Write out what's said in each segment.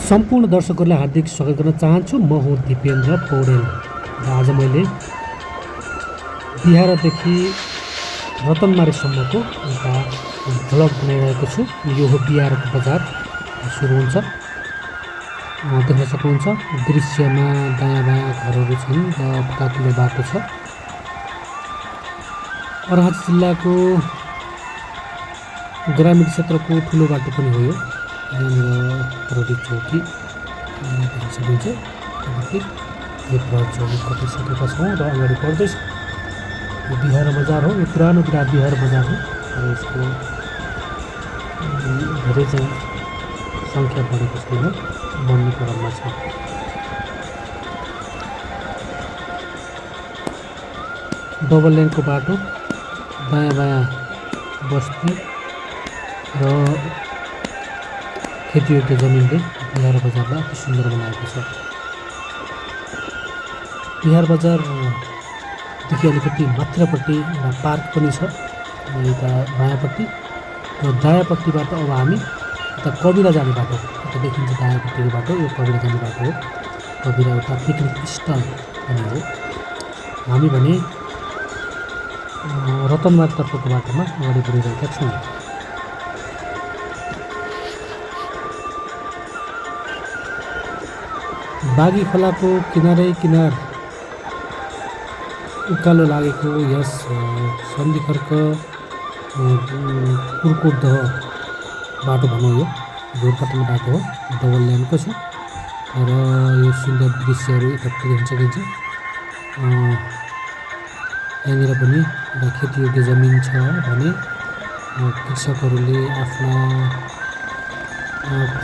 सम्पूर्ण दर्शकहरूलाई हार्दिक स्वागत गर्न चाहन्छु। म हुँ दिपेन्द्र पौडेल र आज मैले बिहारदेखि रतनमारीसम्मको एउटा भ्लग बनाइरहेको छु। यो हो बिहारको बजार सुरु हुन्छ, देख्न सक्नुहुन्छ। दृश्यमा दायाँ बायाँ घरहरू छन् र काटिलो बाटो छ। अर्घाखाँची जिल्लाको ग्रामीण क्षेत्रको ठुलो बाटो पनि हो यो। यहाँनिर रोडी चौकी देख्न सकिन्छ। यो चौकी कटिसकेका छौँ र अगाडि पर्दैछ। यो बिहार बजार हो, यो पुरानो बिहार बजार हो र यसको धेरै चाहिँ सङ्ख्या बढेको छैन, बढ्ने क्रममा छ। डबल लेनको बाटो, दायाँ बायाँ बस्ती र खेतीयोग्य जमिनले बिहार बजारलाई अति सुन्दर बनाएको छ। बिहार बजारदेखि अलिकति माथिल्लोपट्टि एउटा पार्क पनि छ, यता बायाँपट्टि र दायाँपट्टिबाट अब हामी यता कबिरा जाने बाटो, यता देखिन्छ दायाँपट्टिको बाटो, यो कबिरा जाने बाटो हो। कबिरा एउटा पिकनिक स्थल पनि हो। हामी भने रतनमारीतर्फको बाटोमा अगाडि बढिरहेका छौँ। बागी खोलाको किनारै किनार उकालो लागेको यस सन्धिखर्क पुर्कोटदह बाटो भनौँ, यो घोरपाटन बाटो हो, डबल लेनको छ र यो सुन्दर दृश्यहरू यतापट्टि देख्न सकिन्छ। यहाँनिर पनि एउटा खेतीयोग्य जमिन छ भने कृषकहरूले आफ्ना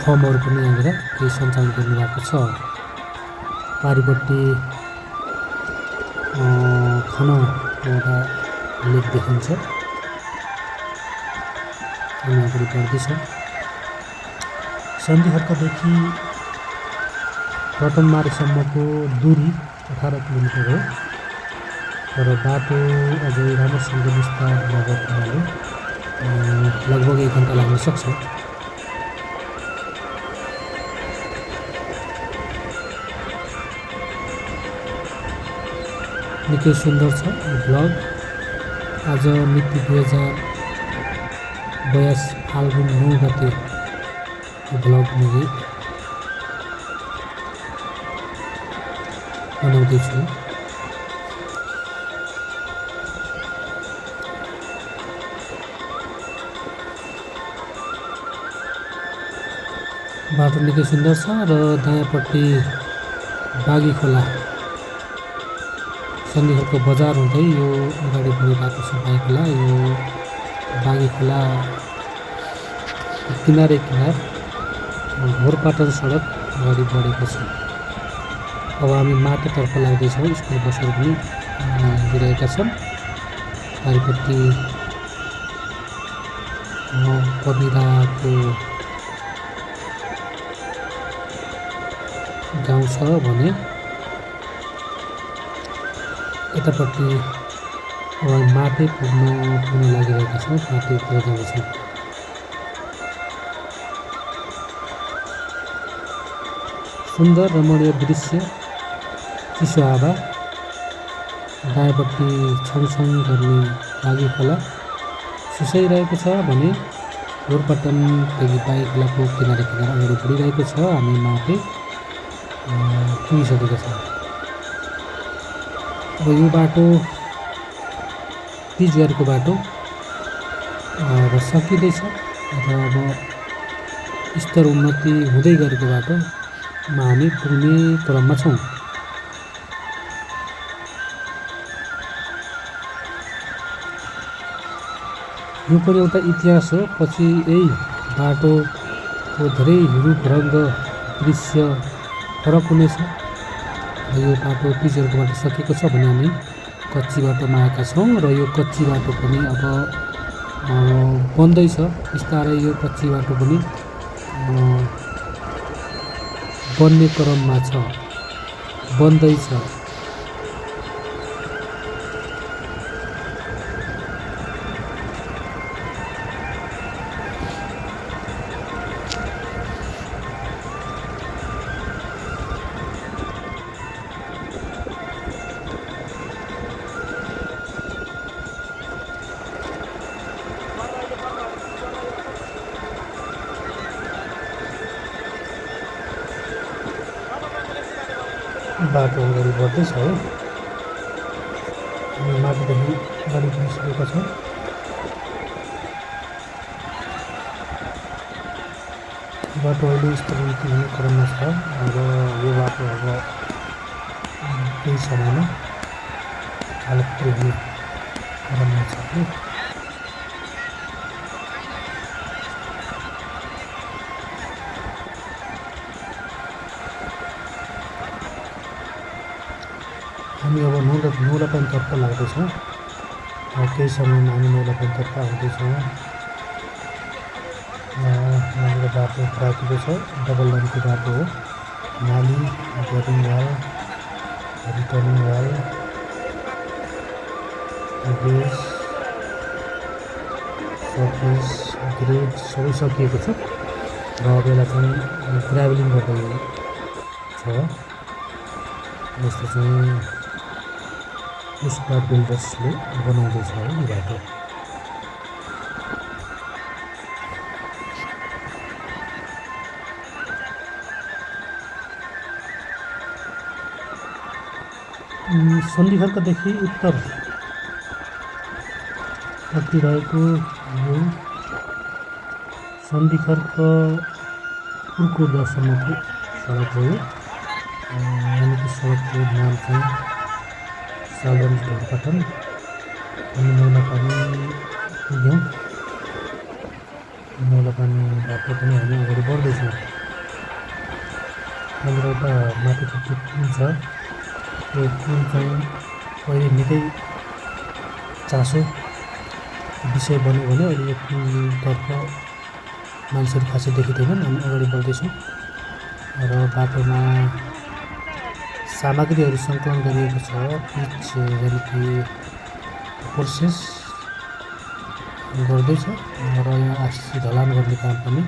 फर्महरू पनि यहाँनिर केही सञ्चालन गर्नुभएको छ। पारिपट्टि खन एउटा लेक देखिन्छ, अनि अगाडि बढ्दैछ। सन्धिखर्कदेखि रतनमारीसम्मको दूरी 18 किलोमिटर हो, तर बाटो अझै राम्रोसँग विस्तार नभएको हुनाले लगभग 1 घन्टा लाग्न सक्छ। निकै सुन्दर छ यो भ्लग। आज मिति 2082 फाल्गुन 9 गते यो भ्लग मैले बनाउँदैछु। बाटो निकै सुन्दर छ र दायाँपट्टि बागी खोला, सन्धिखर्क बजार हुँदै यो अगाडि बढिरहेको छ। बागी खोला, यो बागी खोला किनारै किनार घोरपाटन सडक अगाडि बढेको छ। अब हामी माटोतर्फ लाग्दैछौँ। स्कुल बसहरू पनि हिँडिरहेका छन्। पारिपट्टि कबिराको गाउँ छ भने यतापट्टि अब माटे पुग्न लागिरहेका छौँ, माटेतिर जाँदैछौँ। सुन्दर रमणीय दृश्य, चिसो हावा, दायाँपट्टि छङछङ गर्ने बागी खोला सुसाइरहेको छ भने घोरपाटनदेखि बागी खोलाको किनारे किनार अगाडि बढिरहेको छ। हामी माटे पुगिसकेका छौँ। अब यो बाटो पिचगरीको बाटो अब सकिँदैछ र अब स्तर उन्नति हुँदै गरेको बाटोमा हामी पुग्ने क्रममा छौँ। यो पनि एउटा इतिहास हो। पछि यही बाटोको धेरै रूप रङ्ग दृश्य फरक हुनेछ। यो बाटो पिचगरीको बाटो सकिएको छ भने हामी कच्ची बाटोमा आएका छौँ र यो कच्ची बाटो पनि अब बन्दैछ बिस्तारै। यो कच्ची बाटो पनि बन्ने क्रममा छ, बन्दैछ। बाटो अगाडि बढ्दैछ है। हामी माथिदेखि अगाडि बढिसकेका छौँ। बाटो अहिले स्थगित हुने क्रममा छ र यो बाटो अब केही समयमा चालकपुर हुने क्रममा छ कि हामी अब नौलापानीतर्फ लाग्दैछौँ। केही समयमा हामी नौलापानीतर्फ आउँदैछौँ। यहाँनिर बाटो राखेको छ, डबल लाइनको बाटो हो। नाली, driving wall, returning wall, base, surface, grade सबै सकिएको छ र अब यसलाई चाहिँ ग्राभलिङ गर्दै छ। यस्तो चाहिँ पुष्पा बिल्डर्सले बनाउँदैछ है यो बाटो। सन्धिखर्कदेखि उत्तरपट्टि रहेको यो सन्धिखर्क पुर्कोटसम्मको सडक हो। यानि कि सडकको नाम चाहिँ सालगञ्ज ढोरपाटन। हामी नौलापानी पुग्यौँ। नौलापानीबाट पनि हामी अगाडि बढ्दैछौँ। यहाँनिर एउटा माथिपट्टि पुल छ। यो पुल चाहिँ पहिले निकै चासो विषय बन्यो भने अहिले यो पुलतर्फ मान्छेहरू खासै देखिँदैनन्। हामी अगाडि बढ्दैछौँ र बाटोमा सामग्रीहरू सङ्कलन गरिएको छ। पिच यानि कि प्रोसेस गर्दैछ र यहाँ आरसिसी ढलान गर्ने काम पनि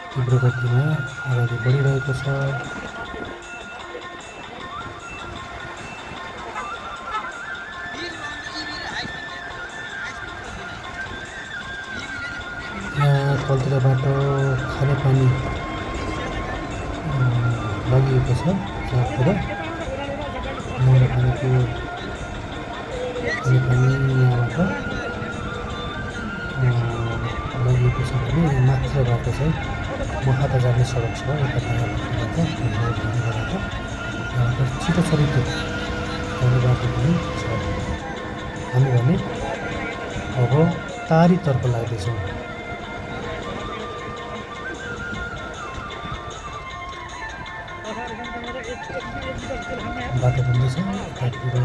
तीव्र गतिमा अगाडि बढिरहेको छ। तलतिरबाट खानेपानी लगिएको छ चारतिर। नौलापानीको खानेपानी यहाँबाट लगिएको छ भने माथिल्लो बाटो चाहिँ महाता जाने सडक छ। यता दायाँपट्टिबाट यहाँबाट छिटो छरितो जाने बाटो पनि छ। हामी भने अब टारीतर्फ लाग्दैछौँ। बाटो बन्दैछ। यतातिर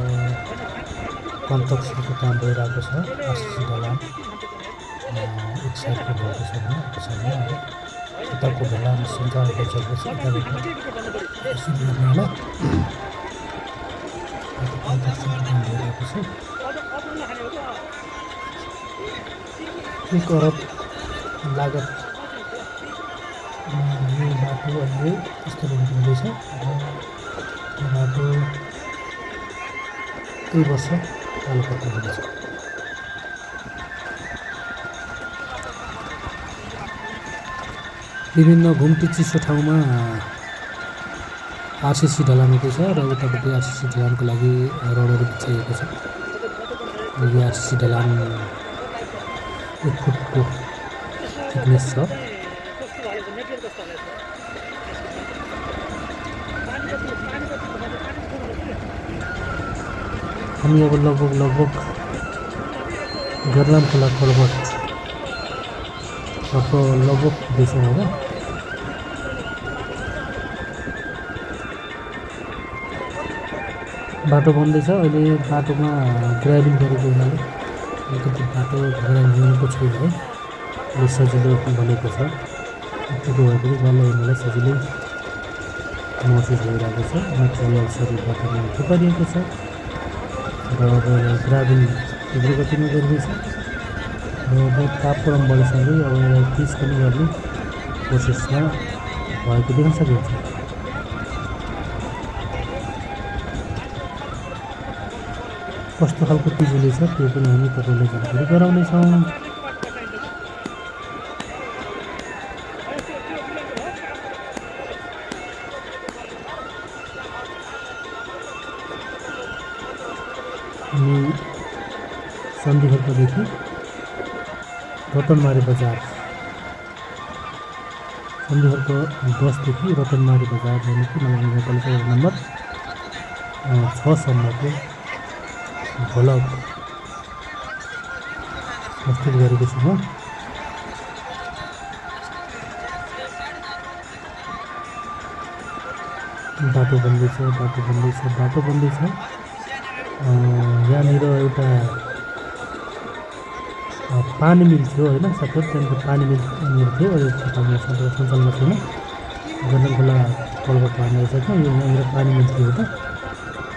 कन्स्ट्रक्सनको काम भइरहेको छ। आरसिसी ढलान एक साइडको भएको छ भने अर्को साइडमा अब यताको ढलान सञ्चालन चल्दैछ। यताबाट सुरु गर्ने होला। कन्स्ट्रक्सनको काम भइरहेको छ। 1 अरब लागत यो बाटो अहिले स्थगित हुँदैछ र यो बाटो केही वर्ष चालुपत्र हुनेछ। विभिन्न घुम्ती चिसो ठाउँमा आरसिसी ढलान हुँदैछ र उतापट्टि आरसिसी ढलानको लागि रडहरू बिछाइएको छ। यो आरसिसी ढलान 1 फुटको थिकनेस छ। हामी अब लगभग गर्लाम खोला कलभर्टतर्फ लगभग पुग्दैछौँ होला। बाटो बन्दैछ। अहिले बाटोमा ग्राभलिङ गरेको हुनाले अलिकति बाटो घुँडाको छैन है। यो सजिलो बनेको छ। यतिको भए पनि जाँदा हिँड्नलाई सजिलै महसुस भइरहेको छ। मेटेरियल्सहरू बाटोमा थुपारिएको छ र अब ग्राभलिङ तीव्र गतिमा गरिँदैछ र अब तापक्रम बढेसँगै अब यसलाई पिच पनि गर्ने प्रोसेसमा भएको देख्न सकिन्छ। कस्तो खालको पिच हुँदैछ त्यो पनि हामी तपाईँलाई जानकारी गराउनेछौँ। हामी सन्धिखर्कदेखि रतनमारी बजार, सन्धिखर्क 10 देखि रतनमारी बजार जाने कि नगरपालिका नम्बर 6 सम्मको भ्लग प्रस्तुत गरेको छु म। बाटो बन्दैछ। यहाँनिर एउटा पानी मिल थियो होइन साथीहरू, त्यहाँनिर पानी मिल थियो, अहिले सञ्चालनमा छैन। जनकखोला कलबाट पानी आइसक्यो। यो यहाँनिर पानी मिल थियो त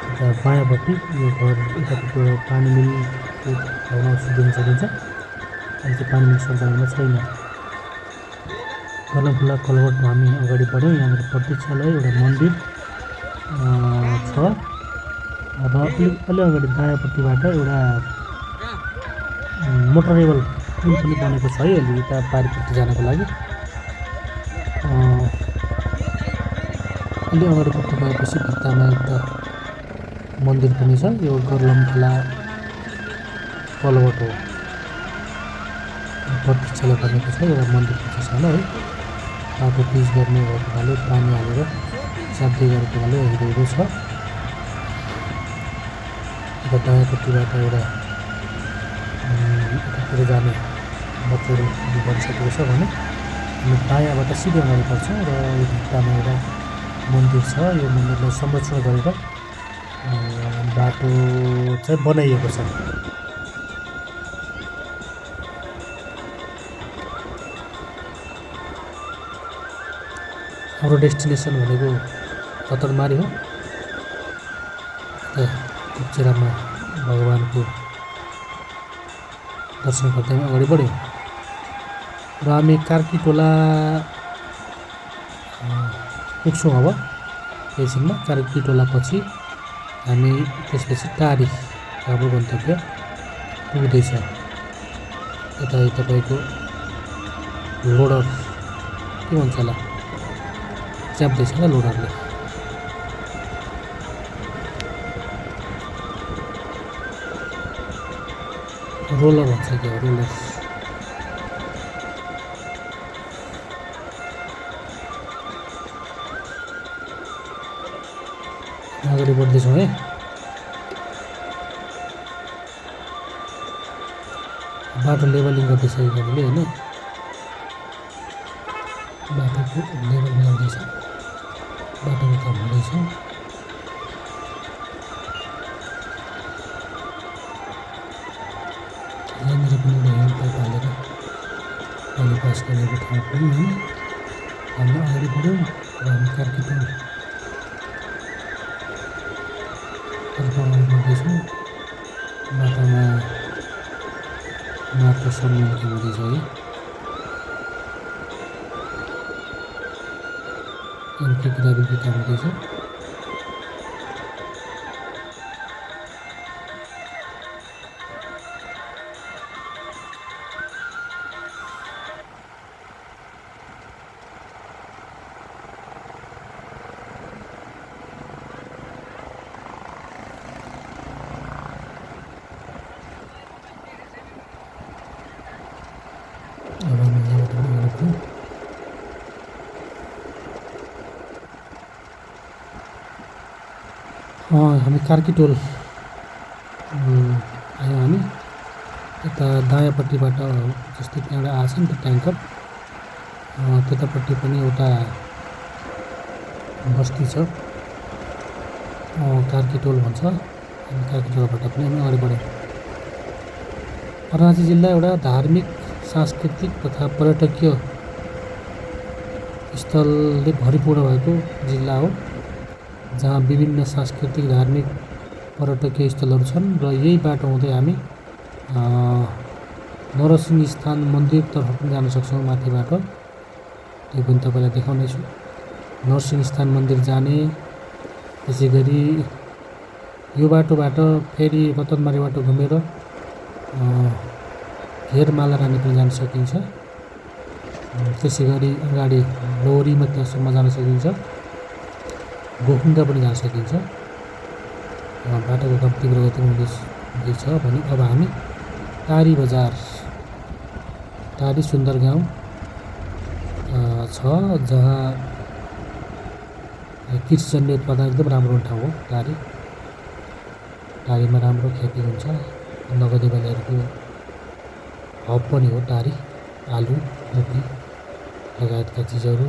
यता बायाँपट्टि यो घर यतापट्टि पानी मिलको भावना देख्न सकिन्छ। अहिले चाहिँ पानी मिल सञ्चालनमा छैन। जनकखोला कलबटमा हामी अगाडि बढ्यौँ। यहाँनिर प्रतीक्षालय एउटा मन्दिर छ र अलि अगाडि दायाँपट्टिबाट एउटा मोटरेबल पुल पनि बनेको छ है अहिले यता पारिपट्टि जानको लागि। अलि अगाडिपट्टि गएपछि भित्तामा एउटा मन्दिर पनि छ। यो गर्लमखोला कलबट हो। प्रतीक्षालय बनेको छ, एउटा मन्दिर पनि छ सानो है। बाटो पिच गर्ने भएको हुनाले पानी हालेर च्याप्दै गरेको हुनाले हिँडेको छ। यता दायाँपट्टिबाट एउटा यतातिर जाने बाटोहरू बनिसकेको छ भने हामी दायाँबाट सिधै अगाडि बढ्छौँ र यो भित्तामा एउटा मन्दिर छ। यो मन्दिरलाई संरक्षण गरेर बाटो चाहिँ बनाइएको छ। हाम्रो डेस्टिनेसन भनेको रतनमारी हो। कुप्चेरामा भगवानको दर्शन गर्दै अगाडि बढ्यौँ र हामी कार्कीटोला पुग्छौँ। अब एकछिनमा कार्कीटोला पछि हामी त्यसपछि टारी हाम्रो गन्तव्य पुग्दैछ। यता तपाईँको लोडर के भन्छ होला, च्याप्दैछ ल लोडरले। रोलर भन्छ क्या हो, रोलर। अगाडि बढ्दैछौँ है। बाटो लेभलिङ गर्दैछ हामीले होइन, बाटोको लेभल मिलाउँदैछ, बाटोको काम हुँदैछ। यहाँनिर पनि एउटा हेन्ड पाइप हालेर पानी पास गरेको ठाउँ पनि होइन। हामी अगाडि बढ्यौँ र हामी कार्कीटोल तर्फ अगाडि बढ्दैछौँ। बाटोमा माटो सम्मेलन हुँदैछ है। अर्को ग्राभेलको काम हुँदैछ। हामी कार्कीटोल आयौँ। हामी यता दायाँपट्टिबाट जस्तै त्यहाँ एउटा आएको छ नि त ट्याङ्कर, त्यतापट्टि पनि एउटा बस्ती छ, कार्कीटोल भन्छ। हामी कार्कीटोलबाट पनि हामी अगाडि बढ्यौँ। अरुणाचल जिल्ला एउटा धार्मिक, सांस्कृतिक तथा पर्यटकीय स्थलले भरिपूर्ण भएको जिल्ला हो, जहाँ विभिन्न सांस्कृतिक, धार्मिक, पर्यटकीय स्थलहरू छन्। र यही बाटो हुँदै हामी नरसिंह स्थान मन्दिरतर्फ पनि जान सक्छौँ माथिबाट। त्यो पनि तपाईँलाई देखाउनेछु। नरसिंह स्थान मन्दिर जाने, त्यसै गरी यो बाटोबाट फेरि रतनमारीबाट घुमेर घेरमाला रानी पनि जान सकिन्छ। त्यसै गरी अगाडि लोहरीमा त्यहाँसम्म जान सकिन्छ, गोखुङ्गा पनि जान सकिन्छ। बाटोको काम तीव्र गतिमा हुँदैछ। हुँदैछ भने अब हामी टारी बजार, टारी सुन्दर गाउँ छ, जहाँ कृषिजन्य उत्पादन एकदम राम्रो हुने ठाउँ हो टारी। टारीमा राम्रो खेती हुन्छ। नगदे बालीहरूको हब पनि हो टारी। आलु, कोपी लगायतका चिजहरू,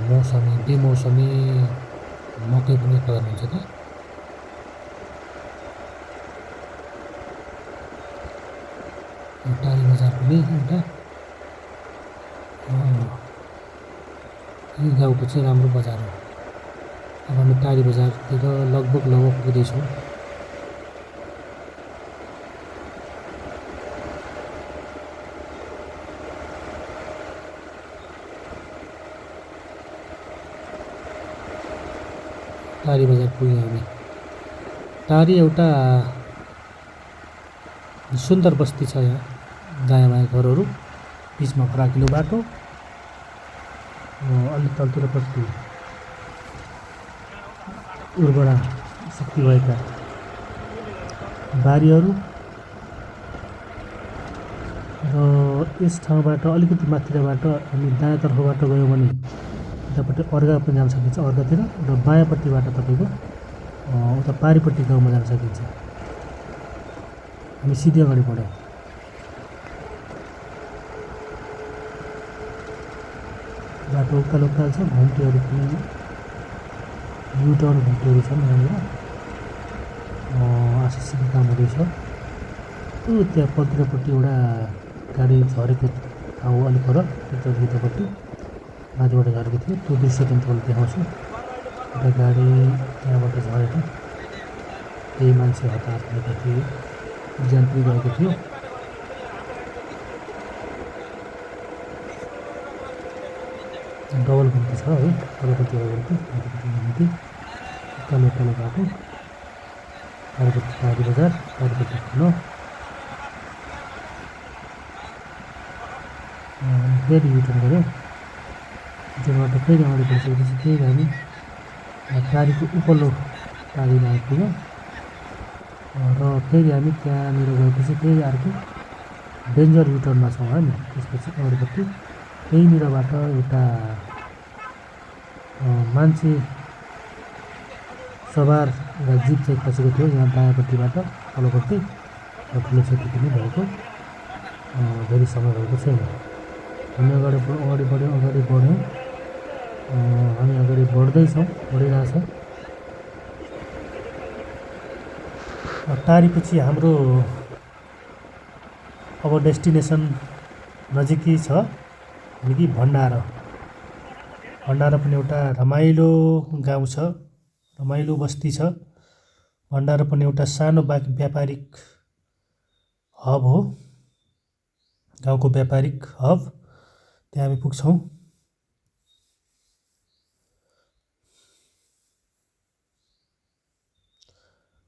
मौसमी बेमौसमी मकै पनि उत्पादन हुन्छ त्यहाँ। टारी बजार पनि एउटा यो गाउँको चाहिँ राम्रो बजार हो। अब हामी टारी बजारतिर लगभग पुग्दैछौँ। टारी बजार पुग्यौँ हामी। टारी एउटा सुन्दर बस्ती छ। यहाँ दायाँ बायाँ घरहरू, बिचमा फराकिलो बाटो, अलिक तलतिरपट्टि उर्वरा शक्ति भएका बारीहरू र यस ठाउँबाट अलिकति माथिबाट हामी दायाँतर्फबाट गयौँ भने यतापट्टि अर्घा पनि जान सकिन्छ, अर्घातिर, र बायाँपट्टिबाट तपाईँको उता पारिपट्टि गाउँमा जान सकिन्छ। हामी सिधै अगाडि बढ्यौँ। बाटो उकालो छ, घुम्टीहरू पनि युटर्न घुम्टीहरू छन् यहाँनिर। आशिषको काम हुँदैछ। त्यहाँ पतिरपट्टि एउटा गाडी झरेको ठाउँ अलिक पर भित्रपट्टि माथिबाट झरेको थियो। त्यो दृश्य पनि तपाईँलाई देखाउँछु। एउटा गाडी त्यहाँबाट झरेर केही मान्छे हताहत भएका थिए, ज्यान पनि गएको थियो। डबल घुम्ती छ है, तलपट्टि घुम्ती, माथिपट्टि घुम्ती, उकालो बाटो, पारिपट्टि टारी बजार, पारिपट्टि ठुलो। फेरि युटर्न गऱ्यौँ। युटर्नबाट फेरि अगाडि बढिसकेपछि फेरि हामी टारीको उपल्लो टारीमा आइपुग्यौँ। र फेरि हामी त्यहाँनिर गएपछि फेरि अर्को डेन्जर युटर्नमा छौँ हामी। त्यसपछि अगाडिपट्टि त्यहीँनिरबाट एउटा मान्छे सवार एउटा जिप चाहिँ खसेको थियो यहाँ दायाँपट्टिबाट तलपट्टि, र ठुलो क्षति पनि भएको धेरै समय भएको छैन। हामी अगाडि बढ्यौँ। हामी अगाडि बढ्दैछौँ, बढिरहेछौँ। टारीपछि हाम्रो अब डेस्टिनेसन नजिकै छ भनेकी भण्डार। भण्डार पनि एउटा रमाइलो गाउँ छ, रमाइलो बस्ती छ। भण्डार पनि एउटा सानो व्यापारिक हब हो, गाउँको व्यापारिक हब। त्यहाँ हामी पुग्छौँ।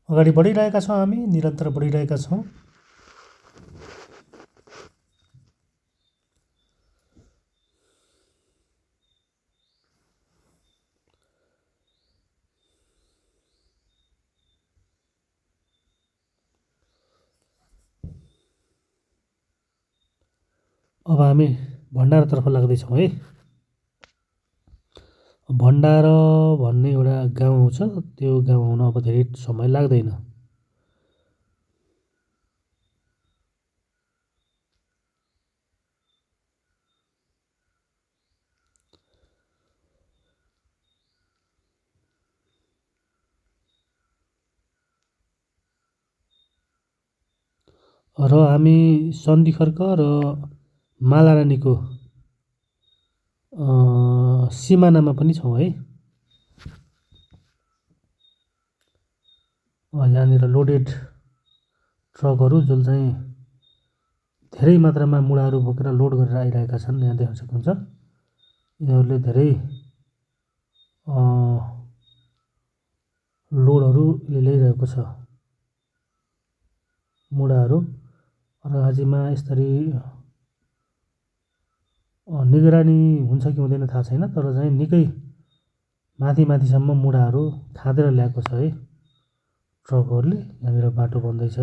अगाडि बढिरहेका छौँ, हामी निरन्तर बढिरहेका छौँ। अब हामी भण्डारतर्फ लाग्दैछौँ है। भण्डार भन्ने एउटा गाउँ छ, त्यो गाउँ आउन अब धेरै समय लाग्दैन। र हामी सन्धिखर्क र मालारानीको सिमानामा पनि छौँ है। यहाँनिर लोडेड ट्रकहरू जुन चाहिँ धेरै मात्रामा मुढाहरू बोकेर लोड गरेर आइरहेका छन्, यहाँ देख्न सक्नुहुन्छ। यिनीहरूले धेरै लोडहरू ल्याइरहेको छ, मुढाहरू। अर्घाखाँचीमा यसरी निगरानी हुन्छ कि हुँदैन थाहा छैन, तर चाहिँ निकै माथिसम्म मुढाहरू खाँदेर ल्याएको छ है। ट्रकहरूले। यहाँनिर बाटो बन्दैछ,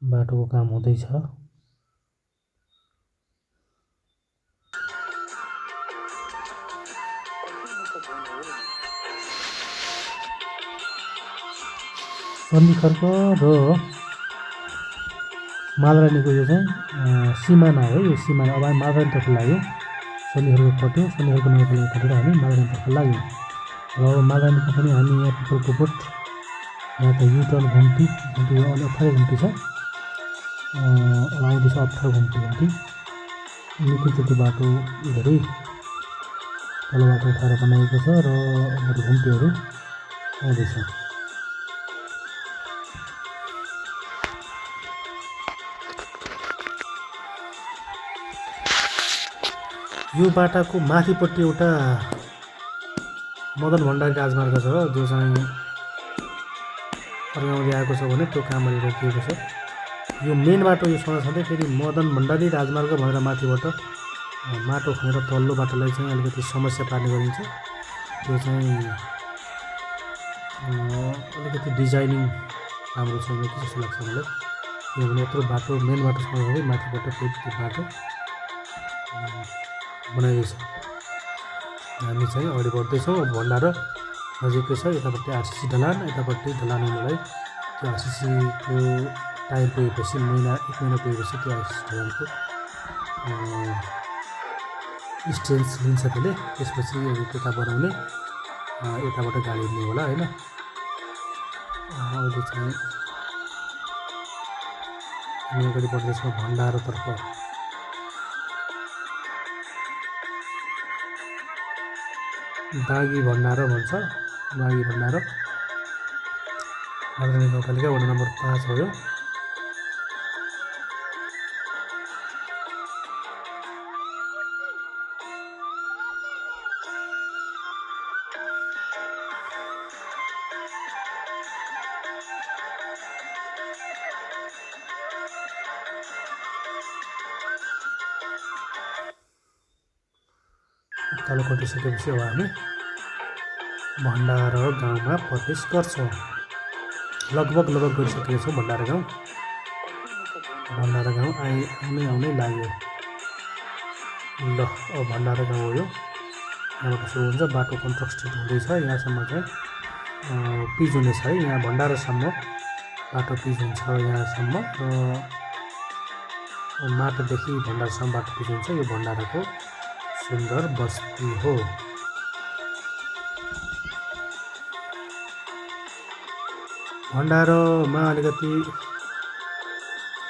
बाटोको काम हुँदैछ। सन्धिखर्क र मालरानीको यो चाहिँ सिमाना हो। यो सिमाना अब हामी मालरानीतर्फ लाग्यौँ, सन्धिखर्क कट्यौँ, सन्धिखर्क नगरपालिका कटेर हामी मालरानीतर्फ लाग्यौँ। र मालरानीको पनि हामी यहाँ पिपलकोपोट, यहाँ त युटर्न घुम्ती यो अलि अप्ठ्यारो घुम्ती छ, आउँदैछ अप्ठ्यारो घुम्ती। निकैचोटि बाटो धेरै तलबाट उठाएर बनाएको छ र घुम्तीहरू आउँदैछ। यो बाटाको माथिपट्टि एउटा मदन भण्डारी राजमार्ग छ, जो चाहिँ अर्गाउँदै आएको छ भने त्यो काम अहिले रोकिएको छ। यो मेन बाटो यो सधैँ फेरि मदन भण्डारी राजमार्ग भनेर माथिबाट माटो खनेर तल्लो बाटोलाई चाहिँ अलिकति समस्या पार्ने गरिन्छ। त्यो चाहिँ अलिकति डिजाइनिङ राम्रो छैन कि जस्तो लाग्छ मलाई, किनभने यत्रो बाटो मेन बाटो सधैँ माथिबाट फेरि त्यो बाटो बनाइरहेछ। हामी चाहिँ अगाडि बढ्दैछौँ। भण्डारा नजिकै छ, यतापट्टि आरसिसी ढलान, यतापट्टि ढलान हुनुलाई त्यो आरसिसीको टाइम पुगेपछि, एक महिना पुगेपछि त्यो आरसिसी ढलानको स्टेन्स लिन्छ त्यसले। त्यसपछि त्यता बनाउने, यताबाट गाडी हिँड्ने होला होइन। अहिले चाहिँ हामी अगाडि बढ्दैछौँ भण्डारातर्फ। बागी भण्डारा भन्छ, बागी भण्डारा मालरानी गाउँपालिका वडा नम्बर 5 हो यो। तल कटिसकेपछि अब हामी भण्डारा गाउँमा प्रवेश गर्छौँ। लगभग गरिसकेको छौँ भण्डारा गाउँ। भण्डारा गाउँ आउनै लाग्यो। ल अब भण्डारा गाउँ हो यो। यहाँबाट सुरु हुन्छ, बाटो कन्स्ट्रक्सन हुँदैछ। यहाँसम्म चाहिँ पिच हुनेछ है, यहाँ भण्डारासम्म बाटो पिच हुन्छ यहाँसम्म, र माटोदेखि भण्डारासम्म बाटो पिच हुन्छ। यो भण्डाराको सुन्दर बस्ती हो। भण्डारामा अलिकति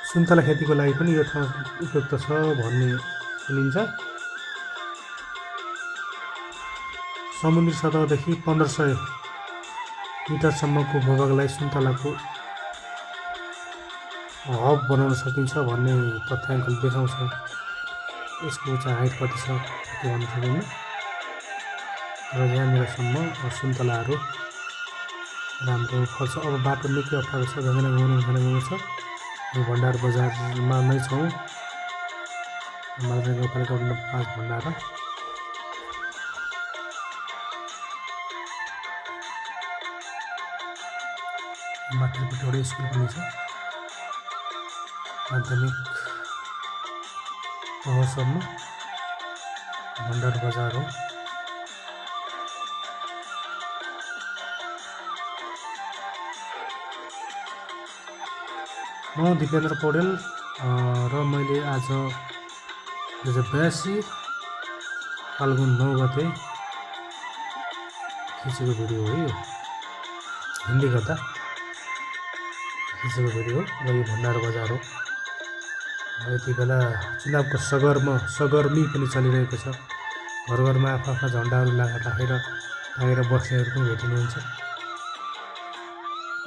सुन्तला खेतीको लागि पनि यो ठाउँ उपयुक्त छ भन्ने सुनिन्छ। समुद्री सतहदेखि 1500 मिटरसम्मको भूभागलाई सुन्तलाको हब बनाउन सकिन्छ भन्ने तथ्याङ्कले देखाउँछ। यसको चाहिँ हाइट कति छ त्यो भन्न सकिन्न, र यहाँनिरसम्म सुन्तलाहरू राम्रो फल्छ। अब बाटो निकै अप्ठ्यारो छ, झन्झन गाउनु छ। यो भण्डार बजारमा नै छौँ, मालरानी गाउँपालिका वडा नम्बर 5 भण्डारा। माथिपट्टि एउटा स्कुल पनि छ, माध्यमिक तहसम्म भण्डार बजार हो। म दिपेन्द्र पौडेल र मैले आज 2082 फाल्गुन 9 गते खिचेको भिडियो हो यो, हिन्दी गर्दा खिचेको भिडियो हो। र यो भण्डार बजार हो। यति बेला चुनावको सगर्मी पनि चलिरहेको छ। घर घरमा आफ्ना झन्डाहरू टाँगेर बस्नेहरू पनि भेटिनुहुन्छ।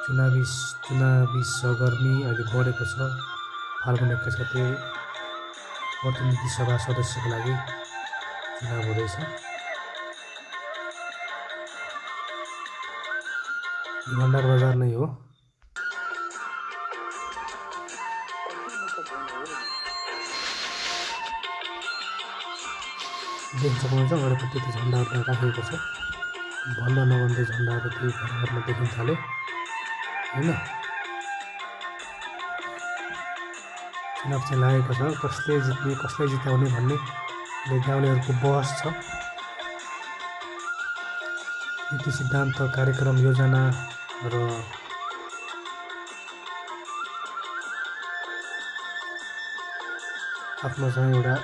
चुनावी सगर्मी अहिले बढेको छ। फाल्गुन 21 गते प्रतिनिधि सभा सदस्यको लागि चुनाव हुँदैछ। भण्डार बजार नै हो। देख्न सक्नुहुन्छ अगाडिपट्टि त्यो झन्डाहरू राखेको छ। भन्न नभन्दै झन्डाहरू त्यो घरमा देखिन थाल्यो। होइन। चुनाव चाहिँ लागेको छ, कसले जित्ने कसलाई जिताउने भन्ने गाउँलेहरूको बहस छ। नीति सिद्धान्त, कार्यक्रम, योजना र आफ्नो चाहिँ एउटा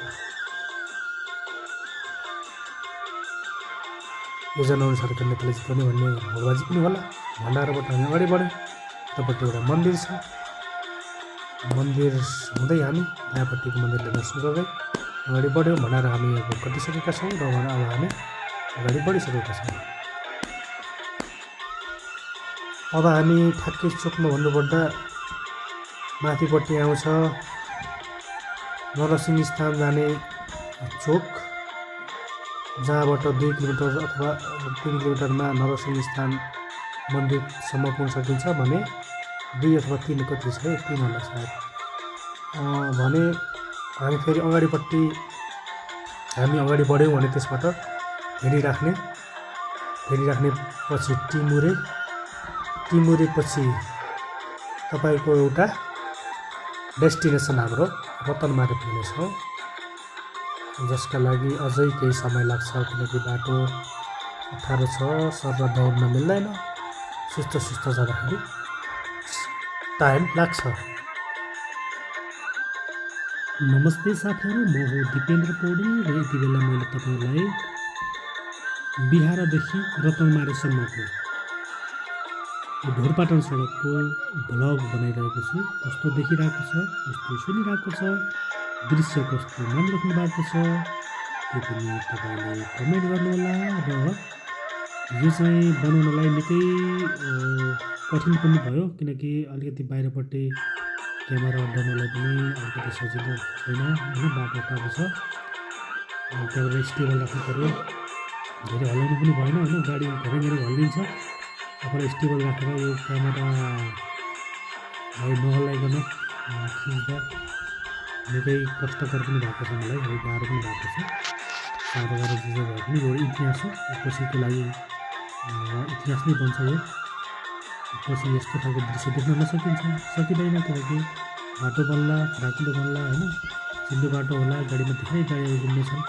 योजना अनुसार नेताले जिताउने भन्ने होडबाजी पनि होला। भण्डाराबाट हामी अगाडि बढ्यौँ। यतापट्टि एउटा मन्दिर छ, मन्दिर हुँदै हामी दायाँपट्टिको मन्दिरले दर्शन गर्दै अगाडि बढ्यौँ। भण्डारा हामी अब कटिसकेका छौँ र अब हामी अगाडि बढिसकेका छौँ। अब हामी ठ्याक्कै चोकमा भन्नुपर्दा माथिपट्टि आउँछ नरसिंह स्थान जाने चोक, जहाँबाट 2 किलोमिटर अथवा 3 किलोमिटरमा नरसिंह स्थान मन्दिरसम्म पुग्न सकिन्छ भने 2 अथवा 3 कति छ, 3 होला सायद। भने हामी फेरि अगाडिपट्टि हामी अगाडि बढ्यौँ भने त्यसबाट फेरिराख्ने पछि टिमुरे पछि तपाईँको एउटा डेस्टिनेसन हाम्रो रतनमारी पुग्नेछ, जसका लागि अझै केही समय लाग्छ, किनकि बाटो अप्ठ्यारो छ, सर र दौड्न मिल्दैन। सुस्त जाँदाखेरि टाइम लाग्छ। नमस्ते साथीहरू, म हो दिपेन्द्र पौडेल र यति बेला मैले तपाईँलाई बिहारदेखि रतनमारीसम्मको ढोरपाटन सडकको भ्लग बनाइरहेको छु। कस्तो देखिरहेको छ, कस्तो सुनिरहेको छ, दृश्य कस्तो मानिराख्नु भएको छ, त्यो पनि तपाईँले कमेन्ट गर्नुहोला। र यो चाहिँ बनाउनलाई निकै कठिन पनि भयो, किनकि अलिकति बाहिरपट्टि क्यामेरा अड्डाउनलाई पनि अलिकति सजिलो छैन होइन, बाटो टाढो छ। क्यामेरा स्टेबल राख्नु पऱ्यो, धेरै हल्लाउनु पनि भएन होइन, गाडी धेरै हल्लिन्छ। आफूलाई स्टेबल राखेर यो क्यामेरालाई नहल्लाइकन खिच्दा निकै कष्टकर पनि भएको छ मलाई, है गाह्रो पनि भएको छ। साह्रो गाह्रो चिज भए पनि यो इतिहास हो, पछिको लागि इतिहास नै बन्छ यो। पछि यस्तो खालको दृश्य देख्न सकिँदैन, किनकि बाटो बन्ला, फराकिलो बन्ला होइन, सिधो बाटो होला, गाडीमा धेरै गाडीहरू घुम्नेछन्,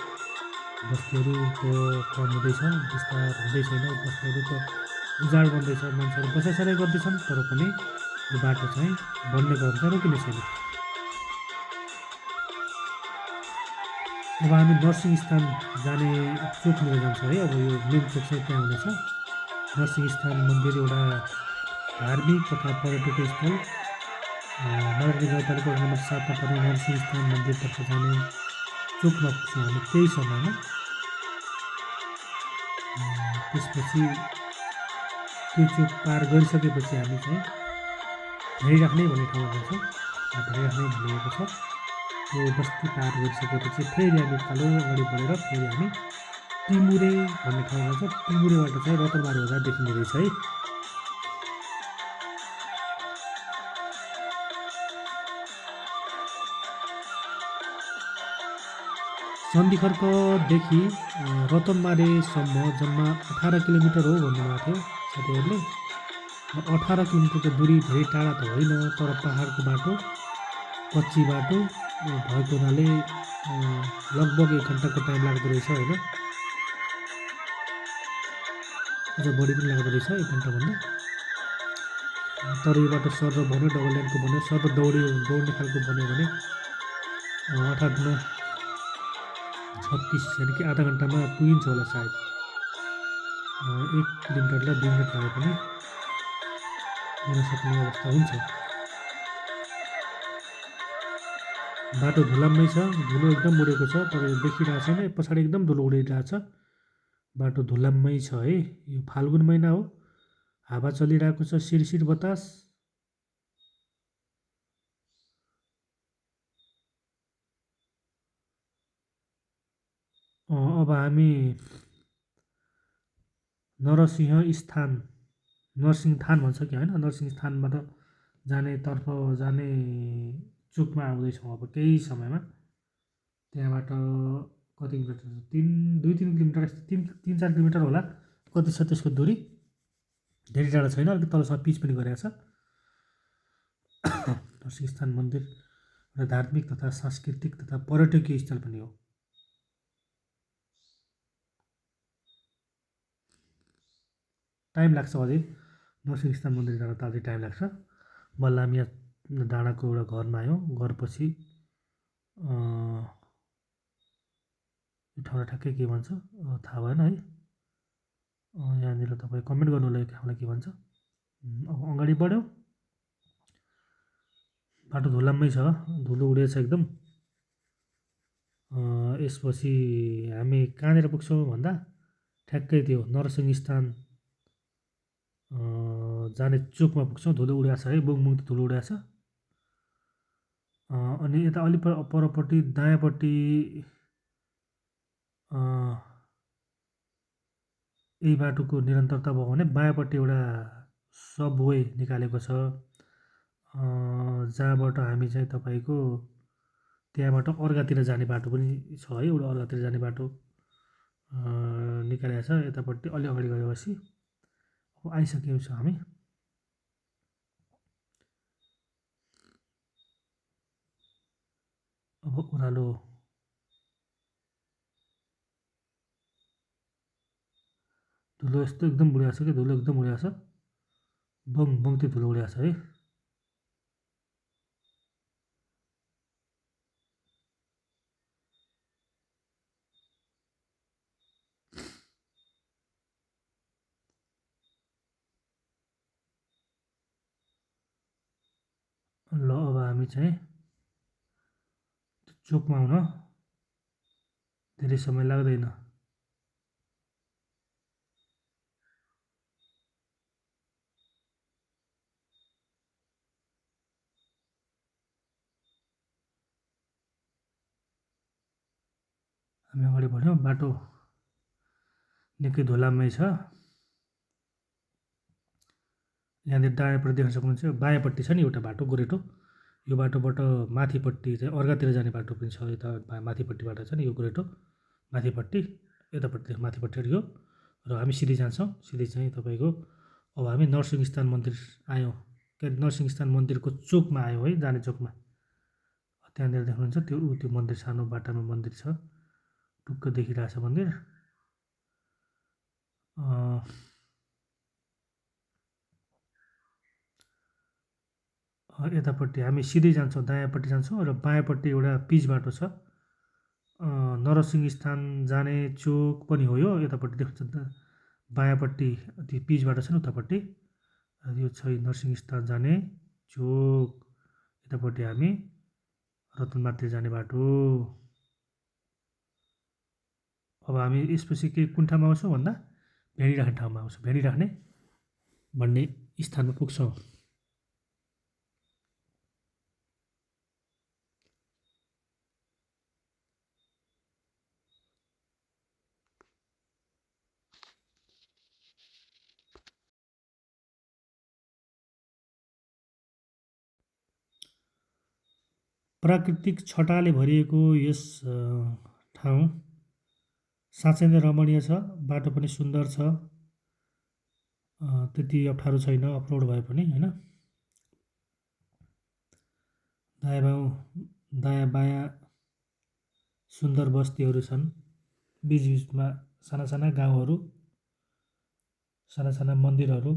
बस्तीहरू त कम हुँदैछ, विस्तार हुँदै छैन, बस्तीहरू त उजाड बन्दैछ, मान्छेहरू बसाइसराइ गर्दैछन्, तर पनि यो बाटो चाहिँ बन्ने क्रम चाहिँ रोकिने छैन। अब हामी नरसिंह स्थान जाने चोकनिर जान्छौँ है। अब यो मेन चोक चाहिँ त्यहाँ हुनेछ। नरसिंह स्थान मन्दिर एउटा धार्मिक तथा पर्यटकीय स्थल, नगरपालिका गाउँपालिका नम्बर 7मा पर्ने नरसिंह स्थान मन्दिरतर्फ जाने चोकमा पुग्छौँ हामी केही समयमा। त्यसपछि त्यो चोक पार गरिसकेपछि हामी चाहिँ भेडिराख्ने भन्ने ठाउँमा जान्छौँ। भेडिराख्ने भनिएको छ, त्यो बस्ती पार गरिसकेपछि फेरि हामी कालो अगाडि बढेर फेरि हामी टिमुरे भन्ने ठाउँमा जान्छौँ। टिमुरेबाट चाहिँ रतनमारी बजार देखिने रहेछ है। सन्धिखर्कदेखि रतनमारीसम्म जम्मा 18 किलोमिटर हो भन्नुभएको थियो साथीहरूले। 18 किलोमिटरको दूरी धेरै टाढा त होइन, तर पहाडको बाटो, कच्ची बाटो भएको हुनाले लगभग 1 घन्टाको टाइम लाग्दो रहेछ होइन, अझ बढी पनि लाग्दो रहेछ 1 घन्टाभन्दा। तर यो बाटो सर र भन्यो, डबल लाइनको भन्यो, सर र दौड्ने खालको भन्यो भने 8-36 यानि कि आधा घन्टामा पुगिन्छ होला सायद। 1 किलोमिटरलाई 2 मिनट लागे पनि पुग्न सक्ने अवस्था हुन्छ। बाटो धुलाम्मै छ, धुलो एकदम उडेको छ, तर देखिरहेको छैन, पछाडि एकदम धुलो उडिरहेको छ। बाटो धुलाम्मै छ है। यो फाल्गुन महिना हो, हावा चलिरहेको छ, सिरसिर बतास। अब हामी नरसिंह थान भन्छ कि होइन, नरसिंह स्थानबाट जाने चोकमा आउँदैछौँ अब केही समयमा। त्यहाँबाट कति किलोमिटर, 2-3 किलोमिटर, 3-4 किलोमिटर होला कति छ त्यसको दूरी, धेरै टाढा छैन। अलिकति तलसम्म पिच पनि गरेको छ। नरसिंहस्थान मन्दिर एउटा धार्मिक तथा सांस्कृतिक तथा पर्यटकीय स्थल पनि हो। टाइम लाग्छ अझै नरसिंहस्थान मन्दिर जान त अझै टाइम लाग्छ। बल्ल हामी यहाँ डाँडाको एउटा घरमा आयौँ। घरपछि यो ठाउँलाई ठ्याक्कै के भन्छ थाहा भएन है। यहाँनिर तपाईँ कमेन्ट गर्नु होला यो ठाउँलाई के भन्छ। अब अगाडि बढ्यौँ, बाटो धुलाम्मै छ, धुलो उडेछ एकदम। यसपछि हामी कहाँनिर पुग्छौँ भन्दा ठ्याक्कै त्यो नरसिंहस्थान जाने चोकमा पुग्छौँ। धुलो उडेको छ है, बुङबुङ धुलो उडेको छ। अनि यता अलि परपट्टि दायाँपट्टि यही बाटोको निरन्तरता भयो भने बायाँपट्टि एउटा सबवे निकालेको छ, जहाँबाट हामी चाहिँ तपाईँको त्यहाँबाट अर्घातिर जाने बाटो पनि छ है। एउटा अर्घातिर जाने बाटो निकालेको छ यतापट्टि अलि अगाडि गएपछि। अब आइसकेको छ हामी। अब ओह्रालो धुलो यस्तो एकदम उडेको छ कि धुलो एकदम उडेको छ, बङ बङ्ती धुलो उडेको छ है। ल अब हामी चाहिँ चोकमा आउन धेरै समय लाग्दैन। हामी अगाडि बढ्यौँ, बाटो निकै धुलामै छ। यहाँनिर दायाँपट्टि देख्न सक्नुहुन्छ बायाँपट्टि छ नि एउटा बाटो गोरेटो। यो बाटोबाट माथिपट्टि चाहिँ अर्घातिर जाने बाटो पनि छ। यता माथिपट्टिबाट छ नि यो गोरेटो, माथिपट्टि यतापट्टि माथिपट्टि यो। र हामी सिधै जान्छौँ। सिधै चाहिँ तपाईँको अब हामी नरसिंहस्थान मन्दिर आयौँ। के नरसिंहस्थान मन्दिरको चोकमा आयौँ है, जाने चोकमा। त्यहाँनिर देख्नुहुन्छ त्यो मन्दिर, सानो बाटामा मन्दिर छ, टुक्क देखिरहेछ मन्दिर। यतापट्टि हामी सिधै जान्छौँ, दायाँपट्टि जान्छौँ र बायाँपट्टि एउटा पिच बाटो छ। नरसिंहस्थान जाने चोक पनि हो यो। यतापट्टि देख्नुहुन्छ बायाँपट्टि त्यो पिच बाटो छ नि उतापट्टि, यो छ नरसिंहस्थान जाने चोक। यतापट्टि हामी रतनबाडतिर जाने बाटो। अब हामी यसपछि के कुन ठाउँमा आउँछौँ भन्दा भेडिराख्ने ठाउँमा आउँछौँ। भेडिराख्ने भन्ने स्थानमा पुग्छौँ। प्राकृतिक छटाले भरिएको यस ठाउँ साँच्चै नै रमणीय छ। बाटो पनि सुन्दर छ, त्यति अप्ठ्यारो छैन अफरोड भए पनि होइन। दायाँ बायाँ सुन्दर बस्तीहरू छन्, बिचबिचमा साना साना गाउँहरू, साना साना मन्दिरहरू।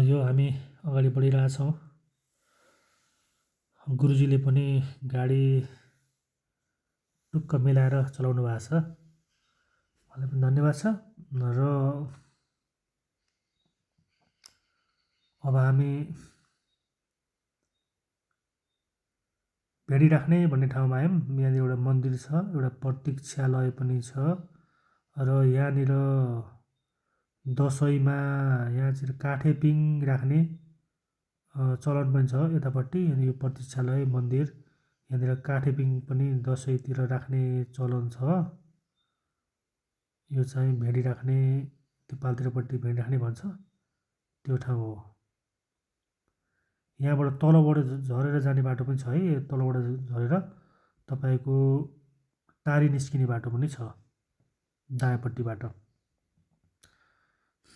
यो हामी अगाडि बढिरहेछौँ। गुरुजीले पनि गाडी टुक्क मिलाएर चलाउनु भएको छ, उहाँलाई पनि धन्यवाद छ। र अब हामी भेडिराख्ने भन्ने ठाउँमा आयौँ। यहाँनिर एउटा मन्दिर छ, एउटा प्रतीक्षालय पनि छ। र यहाँनिर दसैँमा यहाँ चाहिँ काठे पिङ राख्ने चलन पनि छ यतापट्टि। अनि यो प्रतीक्षालय मन्दिर, यहाँनिर काठे पिङ पनि दसैँतिर राख्ने चलन छ। यो चाहिँ भेडिराख्ने त्यो पाल्तिरपट्टि भेडाँडी भन्छ, त्यो ठाउँ हो। यहाँबाट तलबाट झरेर जाने बाटो पनि छ है, तलबाट झरेर तपाईँको टारी निस्किने बाटो पनि छ दायाँपट्टिबाट।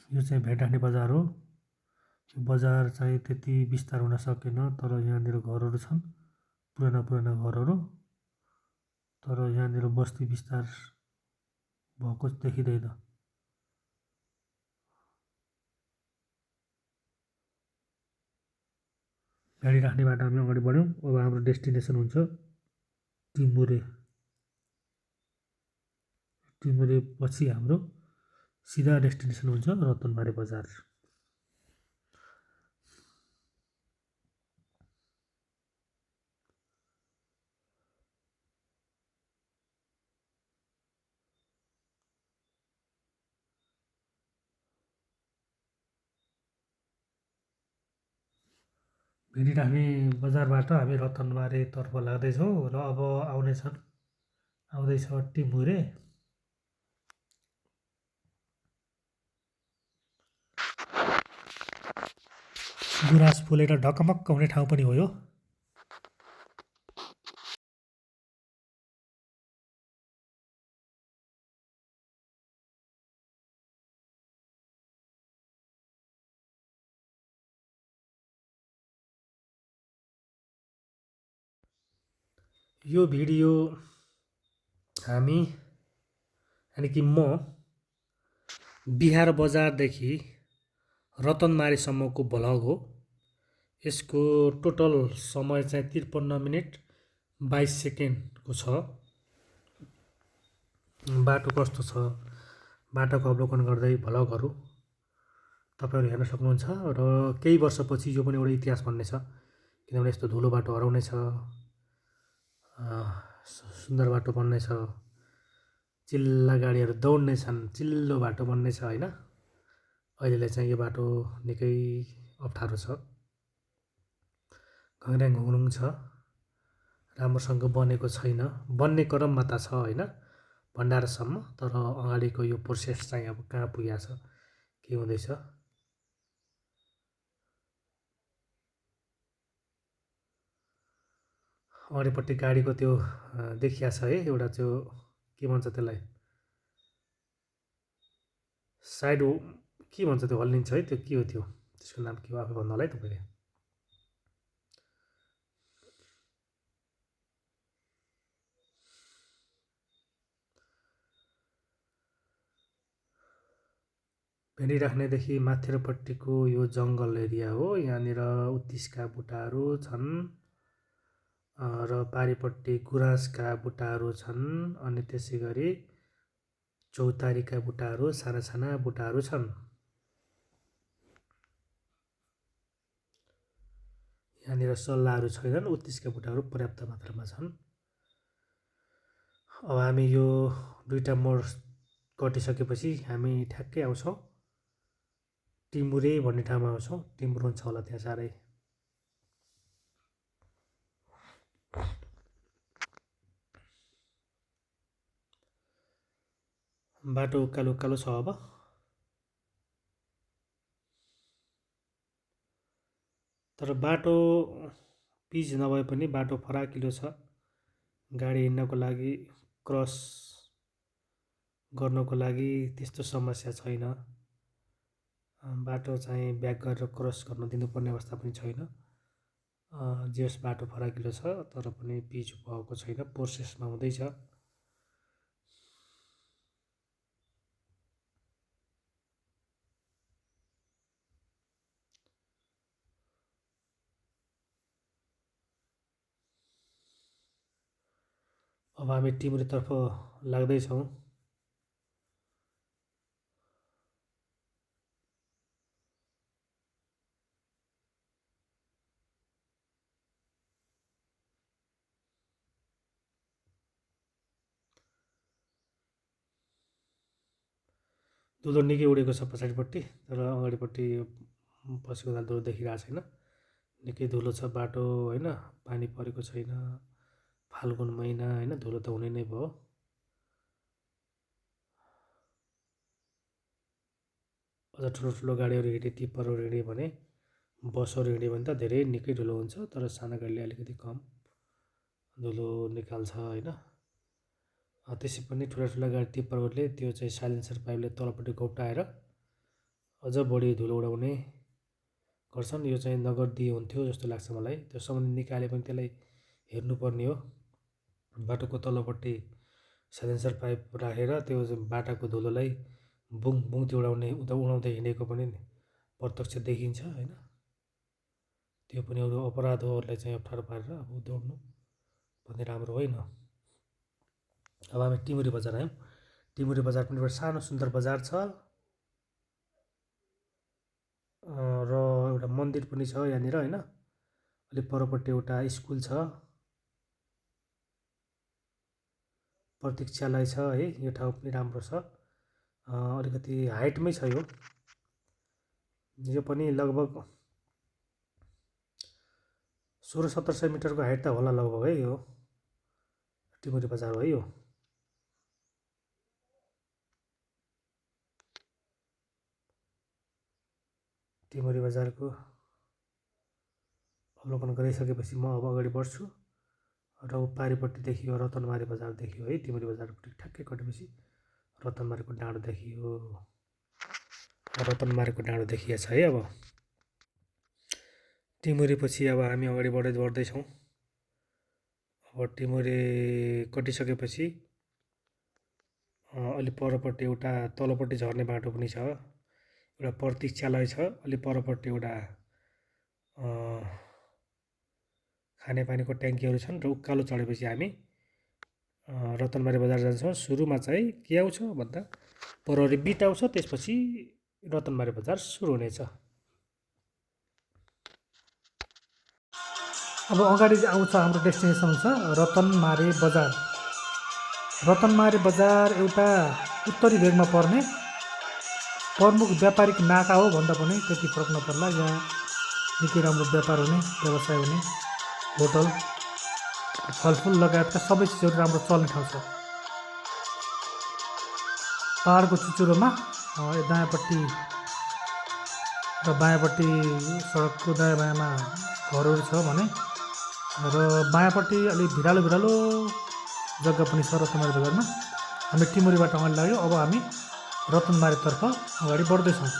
यो चाहिँ भेटानी बजार हो। यो बजार चाहिँ त्यति विस्तार हुन सकेन, तर यहाँनिर घरहरू छन्, पुराना पुराना घरहरू, तर यहाँनिर बस्ती विस्तार भएको देखिँदैन। गाडी राख्ने बाटो हामी अगाडि बढ्यौँ। अब हाम्रो डेस्टिनेसन हुन्छ टिमुरे। टिमुरे पछि हाम्रो सिधा डेस्टिनेसन हुन्छ रतनबारी बजार। भेडिराख्ने बजारबाट हामी रतनबारीतर्फ लाग्दैछौँ र अब आउँदैछ टिमुरे। गुराँस फुलेर ढकमक्क हुने ठाउँ पनि हो यो। यो भिडियो हामी यानि कि म बिहार बजारदेखि रतनबारीसम्मको भ्लग हो। यसको टोटल समय चाहिँ 53 मिनेट 22 सेकेन्डको छ। बाटो कस्तो छ, बाटोको अवलोकन गर्दै भ्लगहरू तपाईँहरू हेर्न सक्नुहुन्छ। र केही वर्षपछि यो पनि एउटा इतिहास बन्ने छ, किनभने यस्तो धुलो बाटो हराउने छ, सुन्दर बाटो बन्ने छ, चिल्ला गाडीहरू दौड्ने छन्, चिल्लो बाटो बन्ने छ होइन। अहिलेलाई चाहिँ यो बाटो निकै अप्ठ्यारो छ, घङ्ग्याङ घुङ्लुङ छ, राम्रोसँग बनेको छैन, बन्ने क्रममा त छ होइन भण्डारसम्म, तर अगाडिको यो प्रोसेस चाहिँ अब कहाँ पुगेको छ, के हुँदैछ। अगाडिपट्टि गाडीको त्यो देखिया छ है, एउटा त्यो के भन्छ त्यसलाई, साइड के भन्छ त्यो हल्लिन्छ है, त्यो के हो, त्यो त्यसको नाम के हो आफै भन्नु होला है तपाईँले। भेडिराख्नेदेखि माथिल्लोपट्टिको यो जङ्गल एरिया हो। यहाँनिर उत्तिसका बुट्टाहरू छन् र पारिपट्टि गुराँसका बुट्टाहरू छन्, अनि त्यसै गरी चौतारीका बुट्टाहरू, साना साना बुट्टाहरू छन्। यहाँनिर सल्लाहरू छैनन्, उत्तिसका बुट्टाहरू पर्याप्त मात्रामा छन्। अब हामी यो दुईवटा मोड कटिसकेपछि हामी ठ्याक्कै आउँछौँ टिमुरे भन्ने ठाउँमा आउँछौँ। टिमुरे हुन्छ होला त्यहाँ साह्रै। बाटो उकालो उकालो छ अब। तर बाटो पिच नभए पनि बाटो फराकिलो छ, गाडी हिँड्नको लागि, क्रस गर्नको लागि त्यस्तो समस्या छैन। बाटो चाहिँ ब्याक गरेर क्रस गर्न दिनुपर्ने अवस्था पनि छैन। जस बाटो फराकिलो छ तर पनि पिच भएको छैन, प्रोसेसमा हुँदैछ। अब हामी टिमुरेतर्फ लाग्दैछौँ। धुलो निकै उडेको छ पछाडिपट्टि, तर अगाडिपट्टि पछिको धुलो देखिरहेको छैन। निकै धुलो छ बाटो होइन, पानी परेको छैन, फाल्गुन महिना होइन, धुलो त हुने नै भयो। अझ ठुलो गाडीहरू हिँड्ने टिप्परहरू हिँड्यो भने बसहरू हिँड्यो भने त धेरै निकै ठुलो हुन्छ तर सानो गाडीले अलिकति कम धुलो निकाल्छ होइन। त्यसै पनि ठुला गाडी टिप्परहरूले त्यो चाहिँ साइलेन्सर पाइपले तलपट्टि घोप्टाएर अझ बढी धुलो उडाउने गर्छन्। यो चाहिँ नगरिदिए हुन्थ्यो जस्तो लाग्छ मलाई। त्यो सम्बन्धी निकाले पनि त्यसलाई हेर्नुपर्ने हो। बाटोको तल्लोपट्टि साइलेन्सर पाइप राखेर त्यो बाटाको धुलोलाई बुङ बुङती उडाउँदै हिँडेको पनि प्रत्यक्ष देखिन्छ होइन। त्यो पनि अरू अपराध हो, अरूलाई चाहिँ अप्ठ्यारो पारेर अब दौड्नु भन्ने राम्रो होइन। अब हामी टिमुरी बजार आयौँ। टिमुरी बजार पनि एउटा सानो सुन्दर बजार छ र एउटा मन्दिर पनि छ यहाँनिर होइन। अलिक परपट्टि एउटा स्कुल छ, प्रतीक्षालय छ है। यो ठाउँ पनि राम्रो छ, अलिकति हाइटमै छ यो। यो पनि लगभग 1600-1700 मिटरको हाइट त होला लगभग है। यो टिमुरी बजार हो है। यो टिमुरी बजारको अवलोकन गरिसकेपछि म अब अगाडि बढ्छु र पारिपट्टि देखियो रतनमारी बजार देखियो है। टिमुरी बजारपट्टि ठ्याक्कै कटेपछि रतनमारीको डाँडो देखियो। रतनमारीको डाँडो देखिएको छ है। अब टिमुरी पछि अब हामी अगाडि बढ्दैछौँ। अब टिमुरी कटिसकेपछि अलि परपट्टि एउटा तलपट्टि झर्ने बाटो पनि छ, एउटा प्रतीक्षालय छ। अलि परपट्टि एउटा खानेपानीको ट्याङ्कीहरू छन् र उकालो चढेपछि हामी रतनमारी बजार जान्छौँ। सुरुमा चाहिँ के आउँछ भन्दा प्रहरी बिट आउँछ, त्यसपछि रतनमारी बजार सुरु हुनेछ। अब अगाडि आउँछ हाम्रो डेस्टिनेसन छ रतनमारी बजार। रतनमारी बजार एउटा उत्तरी भेगमा पर्ने प्रमुख व्यापारिक नाका हो भन्दा पनि त्यति फरक नपर्ला। यहाँ निकै राम्रो व्यापार हुने, व्यवसाय हुने, होटल, फलफुल लगायतका सबै चिजहरू राम्रो चल्ने ठाउँ छ। पहाडको चुचुरोमा दायाँपट्टि र बायाँपट्टि सडकको दायाँ बायाँमा घरहरू छ भने र बायाँपट्टि अलिक भिरालो जग्गा पनि छ रतनमारी बजारमा। हामी टिमुरीबाट अगाडि लाग्यो। अब हामी रतनमारीतर्फ अगाडि बढ्दैछौँ।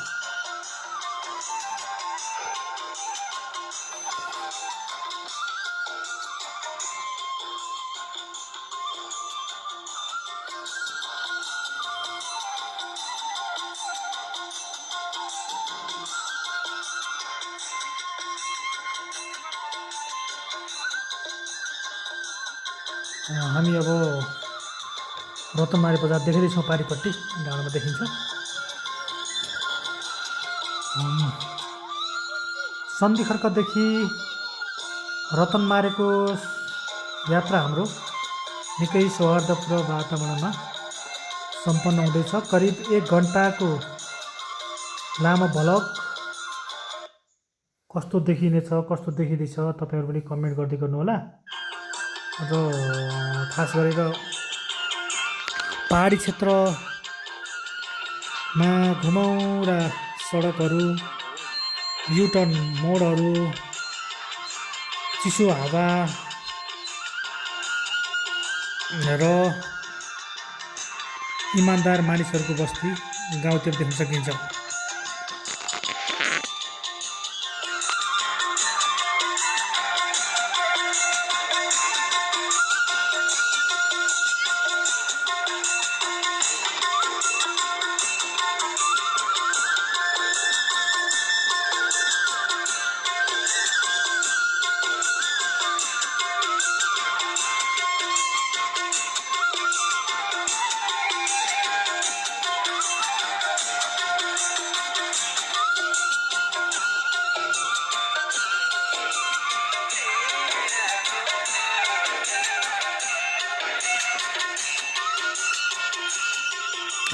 हामी अब रतनमारी बजार देख्दैछौँ। पारिपट्टि डाँडामा देखिन्छ। सन्धि खर्कदेखि रतनमारीको यात्रा हाम्रो निकै सौहार्दपूर्ण वातावरणमा सम्पन्न हुँदैछ। करिब 1 घन्टाको लामो भ्लग कस्तो देखिनेछ, कस्तो देखिँदैछ तपाईँहरू पनि कमेन्ट गर्दै गर्नुहोला। र खास गरेर पहाडी क्षेत्रमा घुमाउरा सडकहरू, युटर्न मोडहरू, चिसो हावा र इमान्दार मानिसहरूको बस्ती गाउँतिर देख्न सकिन्छ।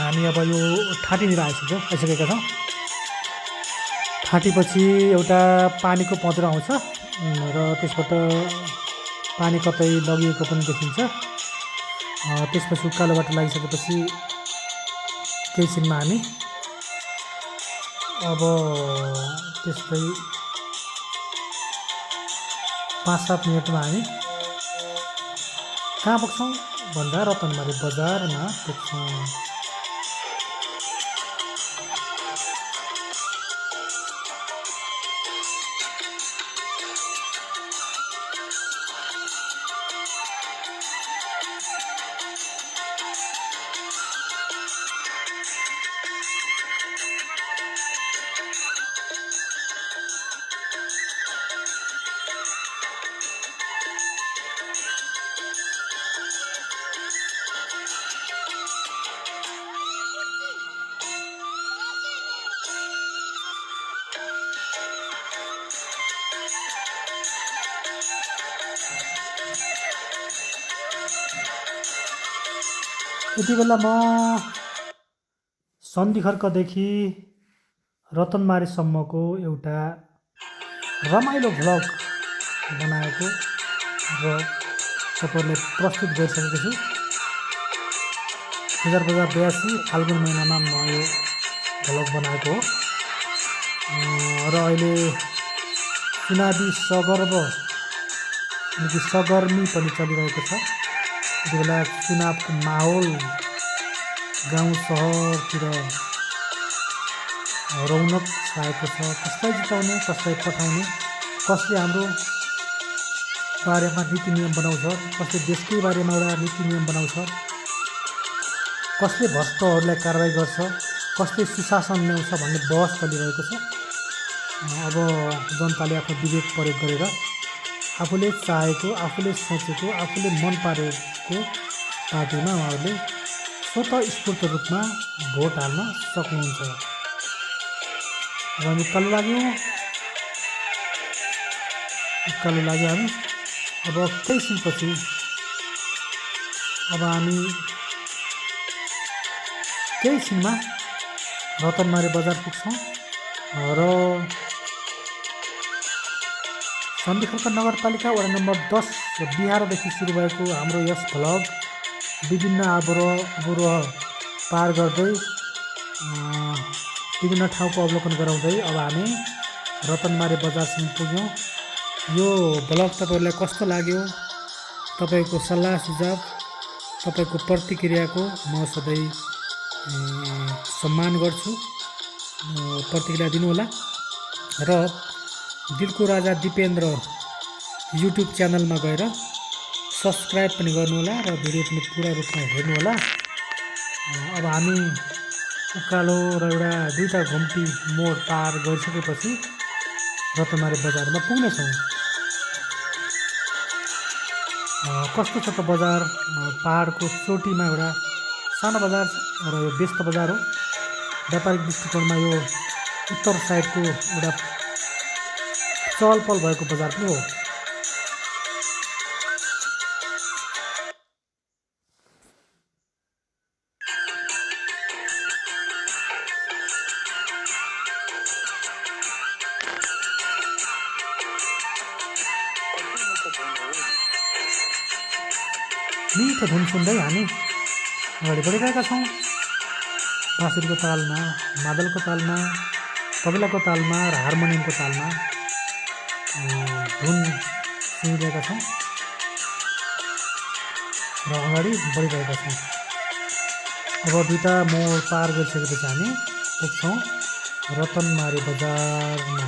हामी अब यो ठाँटीनिर आइसकेका छौँ। ठाँटीपछि एउटा पानीको पँधरो आउँछ र त्यसबाट पानी कतै लगिएको पनि देखिन्छ। त्यसपछि उकालो बाटो लागिसकेपछि केही छिनमा हामी अब त्यस्तै 5-7 मिनटमा हामी कहाँ पुग्छौँ भन्दा रतनमारी बजारमा पुग्छौँ। यति बेला म सन्धिखर्कदेखि रतनमारीसम्मको एउटा रमाइलो भ्लग बनाएको र तपाईँहरूले प्रस्तुत गरिसकेको छु। 2082 फाल्गुन महिनामा म यो भ्लग बनाएको हो र अहिले चुनावी सगर्मी पनि चलिरहेको छ। यति बेला चुनावको माहौल गाउँ सहरतिर रौनक छाएको छ। कसलाई जिताउने, कसलाई पठाउने, कसले हाम्रो बारेमा नीति नियम बनाउँछ, कसले देशकै बारेमा एउटा नीति नियम बनाउँछ, कसले भ्रष्टहरूलाई कारबाही गर्छ, कसले सुशासन ल्याउँछ भन्ने बहस चलिरहेको छ। अब जनताले आफ्नो विवेक प्रयोग गरेर आफूले चाहेको, आफूले सोचेको, आफूले मन पारेको पार्टीमा उहाँहरूले स्वतःस्फूर्त रूपमा भोट हाल्न सक्नुहुन्छ। अब हामी उकालो लाग्यौँ हामी। अब केही छिनपछि हामी केही छिनमा रतनमारी बजार पुग्छौँ र सन्धिखर्क नगरपालिका वडा नम्बर 10 बिहारदेखि सुरु भएको हाम्रो यस भ्लग विभिन्न अवरोह पार गर्दै विभिन्न ठाउँको अवलोकन गराउँदै अब हामी रतनमारी बजारसम्म पुग्यौँ। यो भ्लग तपाईँहरूलाई कस्तो लाग्यो, तपाईँको सल्लाह सुझाव, तपाईँको प्रतिक्रियाको म सधैँ सम्मान गर्छु। प्रतिक्रिया दिनुहोला र दिलको राजा दिपेन्द्र युट्युब च्यानलमा गएर सब्सक्राइब पनि गर्नुहोला र भिडियो पनि पुरा रूपमा हेर्नुहोला। अब हामी उकालो र एउटा 2टा घुम्ती मोड पार गरिसकेपछि रतनमारी बजारमा पुग्नेछौँ। कस्तो छ त बजार? पहाडको चोटीमा एउटा सानो बजार छ र यो व्यस्त बजार हो। व्यापारिक दृष्टिकोणमा यो उत्तर साइडको एउटा चहल पहल भएको बजार पनि हो। मिठो धुन सुन्दै हामी अगाडि बढिरहेका छौँ। बाँसुरीको तालमा, मादलको तालमा, तबलाको तालमा र हार्मोनियमको तालमा धुन सुनिरहेका छौँ र अगाडि बढिरहेका छौँ। अब 2टा मोड पार गरिसकेपछि हामी पुग्छौँ रतनमारी बजारमा।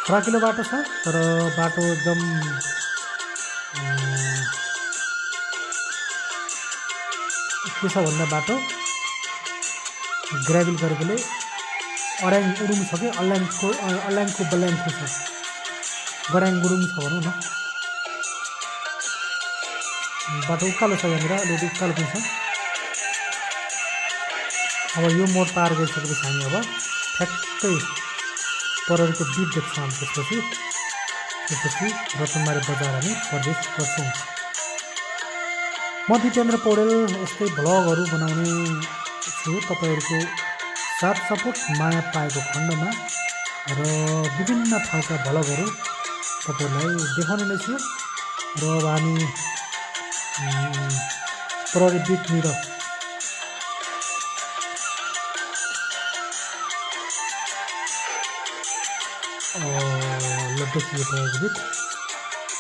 फराकिलो बाटो छ तर बाटो एकदम के छ भन्दा बाटो ग्राभल गरेकोले अड्याङ उडुङ छ कि अल्याङको बल्याङको छ, गड्याङ गुडुङ छ भनौँ न। बाटो उकालो छ, यहाँनिर अलिअलि उकालो पनि छ। अब यो मोड पार गरिसकेपछि हामी अब ठ्याक्कै परको बिट देख्छौँ। हामी त्यसपछि रतनमारी बजार हामी प्रवेश गर्छौँ। म दिपेन्द्र पौडेल यस्तै भ्लगहरू बनाउने छु तपाईँहरूको साथ सपोर्ट माया पाएको खण्डमा र विभिन्न ठाउँका भ्लगहरू तपाईँहरूलाई देखाउने नै छु। र अब हामी प्रहरी बिटनिर ल देखियो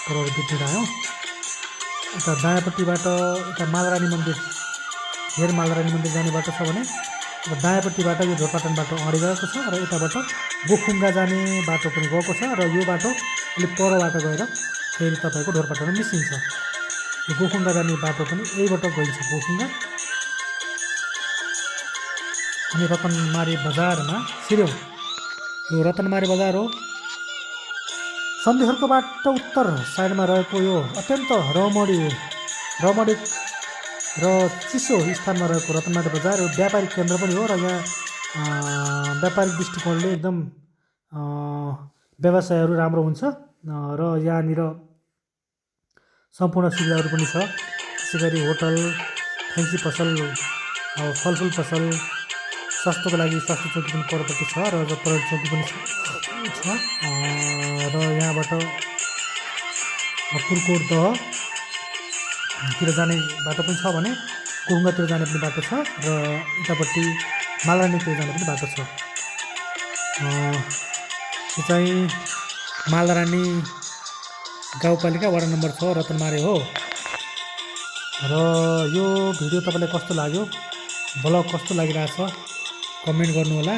प्रविधित आयो यता दायाँपट्टिबाट यता मालरानी मन्दिर मालरानी मन्दिर जाने बाटो छ भने र दायाँपट्टिबाट यो ढोरपाटनबाट अगाडि गएको छ र यताबाट गोखुङ्गा जाने बाटो पनि गएको छ र यो बाटो अलिक परबाट गएर फेरि तपाईँको ढोरपाटनमा मिसिन्छ। यो गोखुङ्गा जाने बाटो पनि यहीबाट गइन्छ गोखुङ्गा। अनि रतनमारी बजारमा छिर्यौँ। यो रतनमारी बजार हो। सन्धिखर्कको बाटो उत्तर साइडमा रहेको यो अत्यन्त रमणीक र चिसो स्थानमा रहेको रतनमारी बजार व्यापारिक केन्द्र पनि हो र यहाँ व्यापारिक दृष्टिकोणले एकदम व्यवसायहरू राम्रो हुन्छ र यहाँनिर सम्पूर्ण सुविधाहरू पनि छ। त्यसै गरी होटल, फ्यान्सी पसल, फलफुल पसल, स्वास्थ्यको लागि स्वास्थ्य चौकी पनि परपट्टि छ र पर्यटन चौकी पनि छ र यहाँबाट पुर्कोट दहतिर जाने बाटो पनि छ भने गोखुङ्गातिर जाने पनि बाटो छ र यतापट्टि मालरानीतिर जाने पनि बाटो छ। यो चाहिँ मालरानी गाउँपालिका वडा नम्बर 6 रतनमारी हो। र यो भिडियो तपाईँलाई कस्तो लाग्यो, ब्लग कस्तो लागिरहेछ कमेन्ट गर्नुहोला।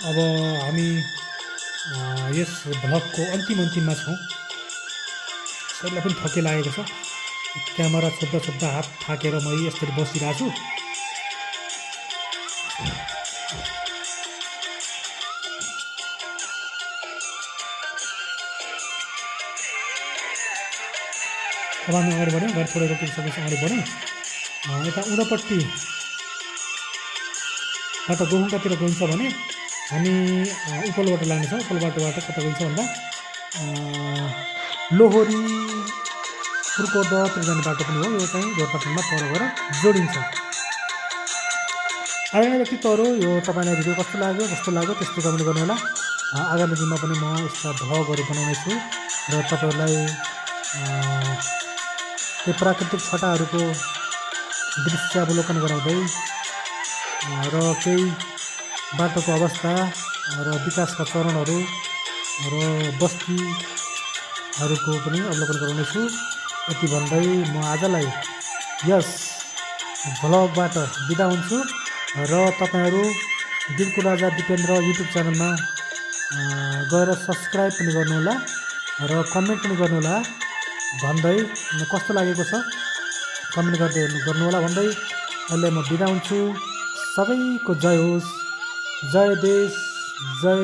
अब हामी यस भ्लगको अन्तिममा छौँ। सबैलाई पनि थके लागेको छ। क्यामेरा छोप्दा हात थाकेर म यसरी बसिरहेको छु। अब हामी अगाडि बढ्यौँ। गाडी छोडेर रोकिसकेपछि अगाडि बढ्यौँ। यता उँधोपट्टिबाट गोखुङ्गातिर गइन्छ भने हामी उपल्लोबाट लाग्नेछौँ। उपल्लो बाटोबाट कता गइन्छ भन्दा लोहोरी पुर्कोट दहतिर जाने बाटो पनि हो। यो चाहिँ ढोरपाटनमा पर गएर जोडिन्छ। आगामी व्यक्तित्वहरू यो तपाईँलाई भिडियो कस्तो लाग्यो त्यस्तो कमेन्ट गर्नुहोला। आगामी दिनमा पनि म यस्ता भ्लगहरू बनाउनेछु र तपाईँहरूलाई त्यो प्राकृतिक छटाहरूको दृश्य अवलोकन गराउँदै र केही बाटोको अवस्था र विकासका चरणहरू र बस्तीहरूको पनि अवलोकन गराउनेछु। यति भन्दै म आजलाई यस भ्लगबाट बिदा हुन्छु र तपाईँहरू दिलको राजा दिपेन्द्र युट्युब च्यानलमा गएर सब्सक्राइब पनि गर्नुहोला र कमेन्ट पनि गर्नुहोला भन्दै कस्तो लागेको छ कमेन्ट गर्नुहोला भन्दै अहिले म बिदा हुन्छु। सबैको जय होस्। जय देश, जय